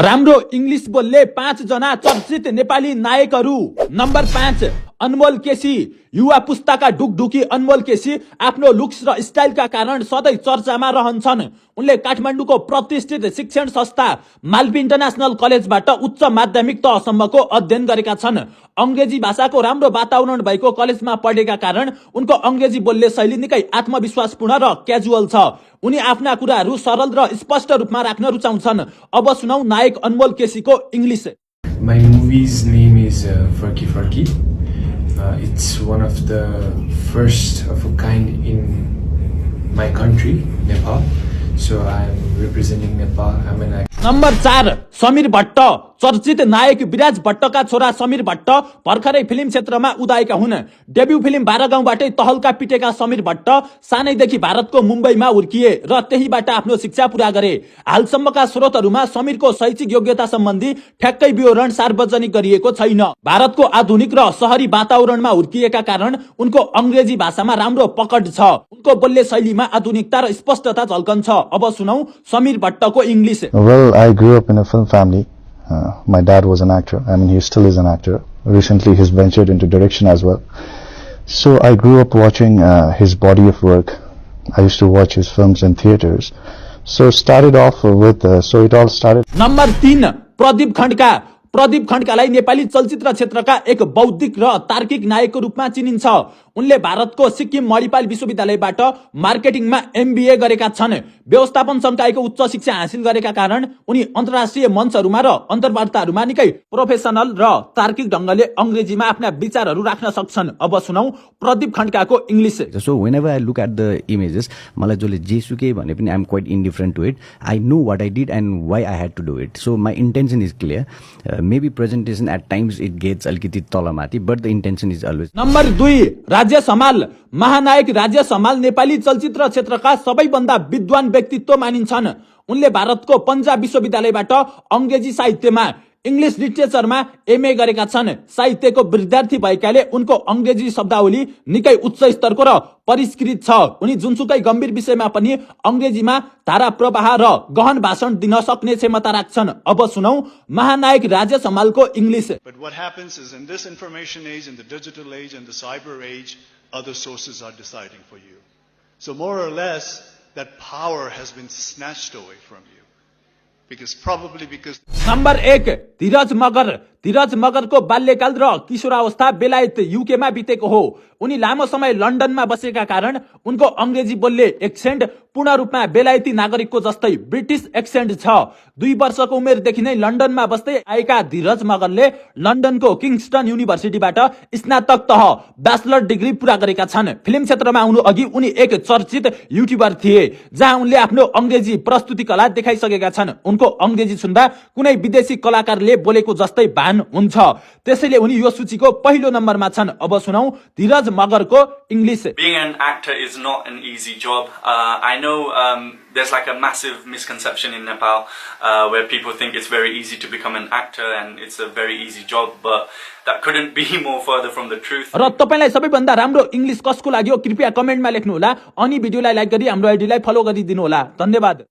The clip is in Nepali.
राम्रो इंग्लिश बोल्ने 5 जना चर्चित नेपाली नायकहरू। नम्बर 5 अनमोल केसी। युवा पुस्ताका ढुकढुकी अनमोल केसी आफ्नो लुक्स र स्टाइलका कारण सधैँ चर्चामा रहन्छन्। उनले काठमाडौँको प्रतिष्ठित शिक्षण संस्था मालवी इन्टरनेशनल कलेजबाट उच्च माध्यमिक तहसम्मको अध्ययन गरेका छन्। अंग्रेजी भाषाको राम्रो वातावरण भएको कलेजमा पढेका कारण उनको अंग्रेजी बोल्ने शैली निकै आत्मविश्वासपूर्ण र क्याजुअल छ। उनी आफ्ना कुराहरू सरल र स्पष्ट रूपमा राख्न रुचाउँछन्। अब सुनौ नायक अनमोल केसीको English. My movie's name is Furky Furky. It's one of the first of a kind in my country, Nepal. So I'm representing Nepal. I'm an actor. Number 4 Samir Bhatt. चर्चित नायक विराज भट्टका छोरा समीर भट्ट भर्खरै फिल्म क्षेत्रमा उदाएका हुन्। डेब्यू फिल्म 12 गाउँबाटै तहल्का पिटेका समीर भट्ट सानैदेखि भारतको मुम्बईमा हुर्किए र त्यहीबाट आफ्नो शिक्षा पूरा गरे। हालसम्मका स्रोतहरूमा समीरको शैक्षिक योग्यता सम्बन्धी ठ्याक्कै विवरण सार्वजनिक गरिएको छैन। भारतको आधुनिक र शहरी वातावरणमा हुर्किएका कारण उनको अंग्रेजी भाषामा राम्रो पकड छ। उनको बोल्ने शैलीमा आधुनिकता र स्पष्टता झल्कन्छ। अब सुनौ समीर भट्टको English. Well, I grew up in a film family. My dad was an actor. I mean, he still is an actor. Recently, he's ventured into direction as well. So I grew up watching his body of work. I used to watch his films in theaters. So started off with, so it all started. Number 3 Pradeep Khadka. Pradeep खड्कालाई नेपाली चलचित्र क्षेत्रका एक बौद्धिक र तार्किक नायकको रूपमा चिनिन्छ। उनले भारतको सिक्किम मणिपाल विश्वविद्यालयबाट मार्केटिङमा एमबीए गरेका छन्। व्यवस्थापन संकायको उच्च शिक्षा हासिल गरेका कारण उनी अन्तर्राष्ट्रिय मञ्चहरूमा र अन्तर्वार्ताहरूमा निकै प्रोफेसनल र तार्किक ढंगले अंग्रेजीमा आफ्ना विचारहरू राख्न सक्छन्। अब सुनौ प्रदीप खड्काको English. So whenever I look at the images, मलाई जसले जेसुकै भने पनि I'm quite indifferent to it. I know what I did and why I had to do it. So my intention is clear. Maybe presentation at times it gets अलिकति तलमाथि, but the intention is always. Number 2 राज्य समाल। महानायक राज्य समाल नेपाली चलचित्र क्षेत्रका सबैभन्दा विद्वान व्यक्तित्व मानिन्छन्। उनले भारतको पञ्जाब विश्वविद्यालयबाट अंग्रेजी साहित्यमा इंग्लिश लिटरेचरमा एमए गरेका छन्। साहित्यको विद्यार्थी भएकाले उनको अंग्रेजी शब्दावली निकै उच्च स्तरको र परिष्कृत छ। उनी जुनसुकै गम्भीर विषयमा पनि अंग्रेजीमा धारा प्रवाह र गहन भाषण दिन सक्ने क्षमता राख्छन्। अब सुनौ महानायक राज्य समालको English. But what happens is in this information age, in the digital age, and the cyber age, other sources are deciding for you. So more or less, that power has been snatched away from you. Because number 1 धीरज मगर। धीरज मगरको बाल्यकाल र किशोरावस्था बेलायत युकेमा बितेको हो। उनी लामो समय लन्डनमा बसेका कारण उनको अंग्रेजी बोल्ने एक्सेन्ट पूर्ण रूपमा बेलायती नागरिकको जस्तै ब्रिटिश एक्सेन्ट छ। 2 वर्षको उमेरदेखि नै लन्डनमा बस्दै आएका धीरज मगरले लन्डनको किङ्स्टन युनिभर्सिटीबाट स्नातक तह ब्याचलर डिग्री पूरा गरेका छन्। फिल्म क्षेत्रमा आउनु अघि उनी एक चर्चित युट्युबर थिए, जहाँ उनले आफ्नो अंग्रेजी प्रस्तुति कला देखाइसकेका छन्। उनको अंग्रेजी सुन्दा कुनै विदेशी कलाकारले बोलेको जस्तै भान हुन्छ। त्यसैले उनी यो सूचीको पहिलो नम्बरमा छन्। अब सुनौ धीरज मगरको English. Being an actor is not an easy job. I know there's like a massive misconception in Nepal where people think it's very easy to become an actor and it's a very easy job, but that couldn't be more further from the truth. र तपाईलाई सबैभन्दा राम्रो इंग्लिश कसको लाग्यो कृपया कमेन्टमा लेख्नु होला। अनि भिडियोलाई लाइक गरी हाम्रो आइडीलाई फलो गरिदिनु होला। धन्यवाद।